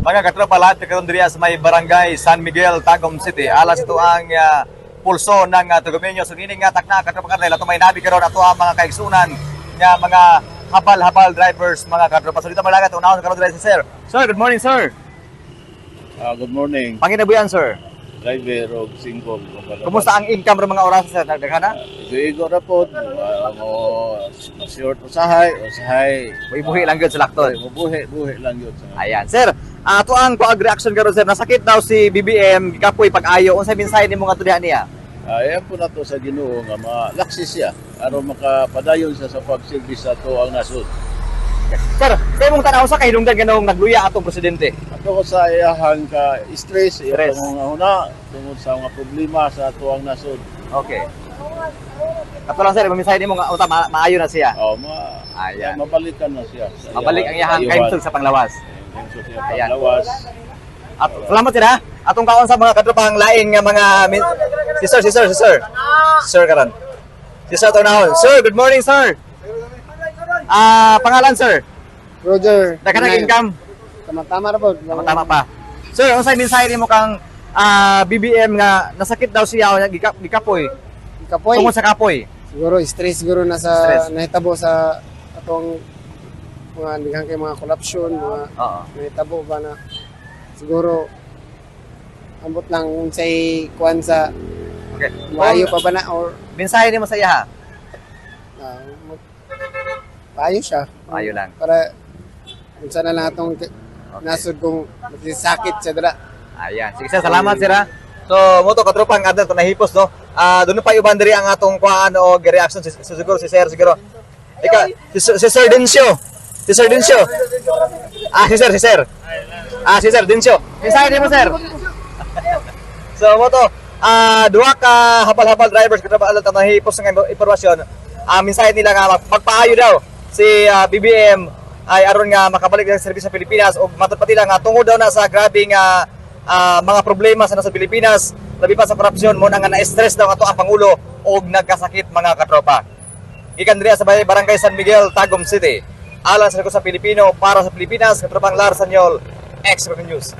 Mga katropa, lahat karon diri sa may Barangay San Miguel, Tagum City. Alas ito ang pulso ng Tagumeño. So nining nga takna, katropa Karnel, ato may nabi karon ato ang mga kaigsunan nga mga habal-habal drivers, mga katropa. So dito malagat unahon karon diri si sir. Sir, good morning, sir. Good morning. Panginabuyan, sir. Driver og single. Kumusta ang income ro mga oras, sir? Nagdaghana? Igo-igo ra pod. Mo short usahay, usahay. Buhi lang gyud sa lakton. Buhi, buhi lang yun. Ayan, sir. Ato ang kuag reaction karon, sir. Nasakit daw si BBM, gikapoy pag-ayo. Unsay mensahe nimo ngadto diha niya? Ayan po na to sa Ginoo nga malaksi siya aron makapadayon siya sa pagservis sa ato ang nasod. Sir, sa imong tanaw sa kahilungdan ganong nagluya atong presidente? Ato ko sa iyahang ka stress, Stress. Iyang mga huna tungod sa mga problema sa ato ang nasod. Okay. Ato lang, sir, mensahe nimo nga unta maayo na siya. Oh, ma Ayan. Mabalikan na siya. Sa Mabalik ang iyahang kahimtog sa panglawas. Kahimtog sa Ayan. panglawas. At salamat, sir ha. Atong kaon sa mga katropang lain nga mga si sir, si sir, si sir. Sir karon. Si sir tunahon. Sir, good morning, sir. Pangalan, sir? Roger. Daghan income. Tama-tama ra po. Tama-tama pa. Sir, unsay mensahe nimo kang BBM nga nasakit daw siya o gikapoy? Kapoy. Tungod sa kapoy. Siguro stress siguro na sa Stress. nahitabo sa atong mga daghan kay mga corruption, mga nahitabo ba na siguro ambot lang unsay kuan sa maayo pa ba na or Mensahe nimo sa iya ha? maayo siya. Maayo lang. Para unsa na lang atong nasod kung sakit siya dira. Ayan. Sige sir, salamat, sir ha. So, mo to katropang adto to nahipos no. Doon pa uban diri ang atong kuan o reaction si siguro si sir siguro. Ika, si Sir Dencio. Si Sir Dencio. Si sir, si sir. Si Sir Dencio. Mensahe nimo, sir. So, mo to duha ka habal-habal drivers, katropa, alam nahipos ng impormasyon. Mensahe nila nga magpaayo daw si BBM ay aron nga makabalik ng serbisyo sa Pilipinas ug matud pa nila nga tungod daw na sa grabe nga mga problema sa nasa Pilipinas, labi pa sa korupsyon, mo na nga na-stress daw ato ang pangulo og nagkasakit, mga katropa. Gikan diri sa Barangay San Miguel, Tagum City. Alang sa sa Pilipino para sa Pilipinas, katropang Lars Sanyol, Express News.